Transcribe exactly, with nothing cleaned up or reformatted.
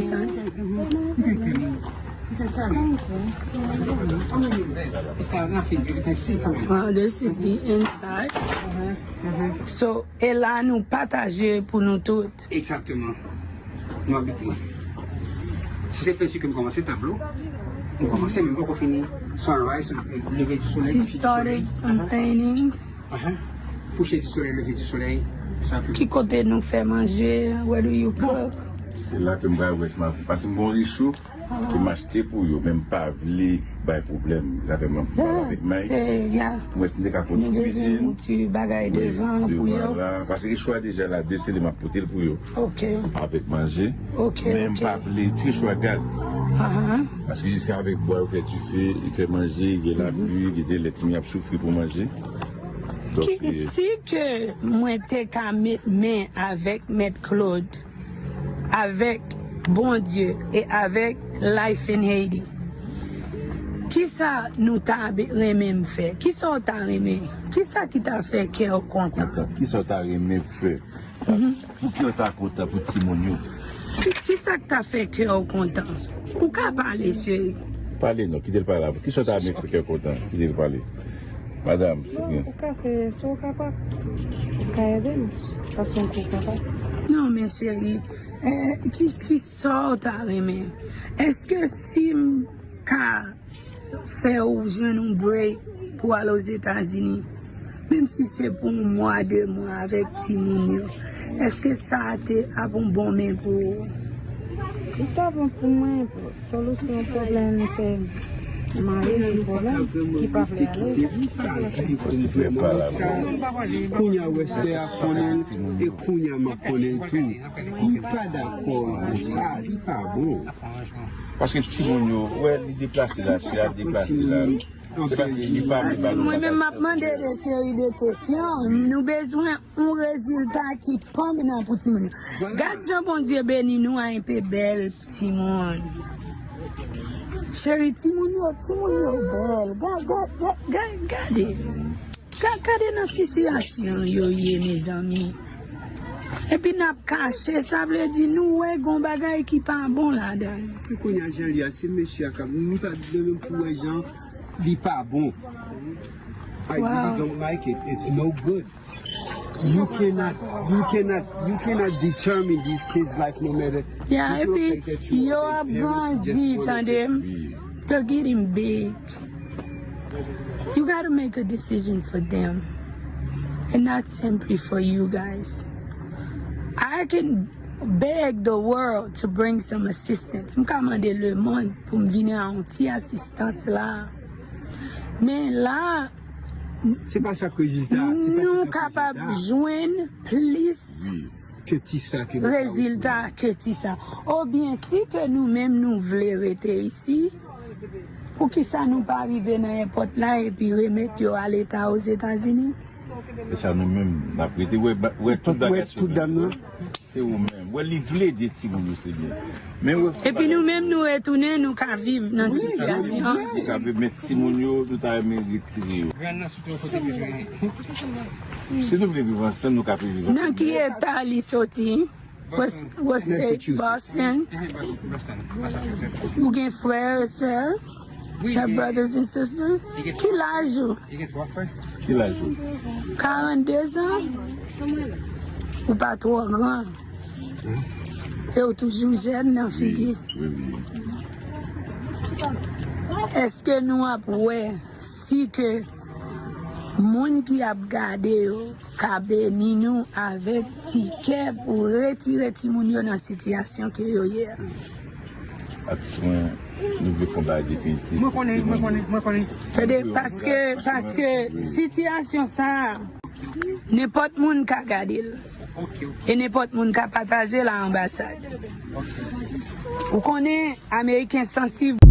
Son. Well, this is the inside. So, e la nou pataje pou nou tout. Exactement. Nou abite. Si se penti ke m kòmanse, tablo, m kòmanse, men m poko fini. Sunrise, leve di solèy, kouche di solèy. He started some paintings. Aha. Kouche di solèy, leve di solèy. Sa ke... Ki kote nou fè manje? Where do you cook? Se la ke m pral wè si m ap, paske m gon richo ke m achte pou yo, men m pa vle bay pwoblèm. Sa fè mwen pale avèk Mike. Mwen si m te ka fè yon ti kwizin. Mwen, de vwala. Paske richo a deja la, de sele m ap pote l pou yo. Avèk manje. Men m pa vle ti richo a gaz. Paske se avèk bwa yo fè dife, yo fè manje, gen lapli, gen de lè timoun ap soufri pou manje. Donk, si ke mwen te ka met men avèk Mèt Claude, avèk Bondye e avèk Life in Haiti, kisa nou ta be-, renmen m fè? Kisa w ta renmen? Kisa ki ta fè kè w kontan? Kisa w ta renmen fè? Pou kè w ta kontan pou timoun yo? Ki, kisa k ta fè kè w kontan? Ou ka pale, cheri. Pale non, kite l pale avè w. Kisa w ta renmen fè kè w kontan? Kite l pale. Madanm, se byen. Ou ka fè sa w kapab. Ou ka ede m. Fason ke w kapab. Non, men cheri, eh, ki, ki sa w ta renmen? Èske si m ka fè w jwenn yon break pou w al Ozetazini, menm si se pou yon mwa, de mwa avèk timoun yo, èske sa te ap yon bon men pou ou? Li ta bon pou mwen. Solisyon pwoblèm se mari ki pwoblèm, ki pa vle ale. Kounye a wè sè a konnen l, e kounye a m ap konnen l tou. M pa dakò pou sa, li pa bon. Paske timoun yo, wè, li deplase la, chè a deplase la. Se paske li pa vle ba nou. Mwen menm, m ap mande de seri de kesyon. Nou bezwen yon rezilta ki pèmanan pou timoun yo. Gad jan Bondye beni nou a enpe bèl timoun. Cheri, timoun yo, timoun yo bèl. Gad, gad, gad, gad, gade. Ga-, gade nan sitiyasyon yo ye, mezanmi. Epi n ap kache, sa vle di nou wè gon bagay ki pa bon ladan l. Pou kounye a, jan li a, se mesye a k ap, nou ta di menm pou wè jan li pa bon. I really don't like it. It's no good. You cannot, you cannot, you cannot determine these kids' life no matter. Yeah, epi yo ap grandi, tande m. They're getting big. You gotta make a decision for them and not simply for you guys. I can beg the world to bring some assistance. M ka mande lemonn pou m vini a yon ti asistans la. Men la, se pa sa k rezilta, se pa sa k ap rezilta. Nou kapab jwenn plis ke ti sa ke nou ka ofri. Rezilta ke ti sa. Oubyen si ke nou menm nou vle rete isi, poukisa nou pa rive nan èpòt la epi remèt yo a Leta Ozetazini? E sa nou menm, n ap rete. Wè, ba-, wè tout bagay sou dam nan. Se ou menm. Wè, li vle ede timoun yo, se byen. Men wè, epi nou menm, nou retounen, nou ka viv nan sitiyasyon. Nou ka viv, men timoun yo, nou ta renmen retire yo. Si nou vle viv ansanm, nou ka viv ansanm. Nan ki eta li soti? West-, West State, Boston. Ou gen frè, sè? Have brothers and sisters? Ki laj ou? Ki laj ou? Karannde zan? Ou pa twò gran. E ou toujou jèn nan figi. Èske nou ap wè si ke moun ki ap gade yo ka beni nou avèk ti kè pou retire timoun yo nan sitiyasyon ke yo ye a? Atis mwen, nou vle fè yon bagay definitif. Mwen konnen, mwen konnen, mwen konnen. Tande, paske, paske sitiyasyon sa a, nenpòt moun ka gade l. E nenpòt moun ka pataje l a anbasad. Ou konnen, Ameriken sansib.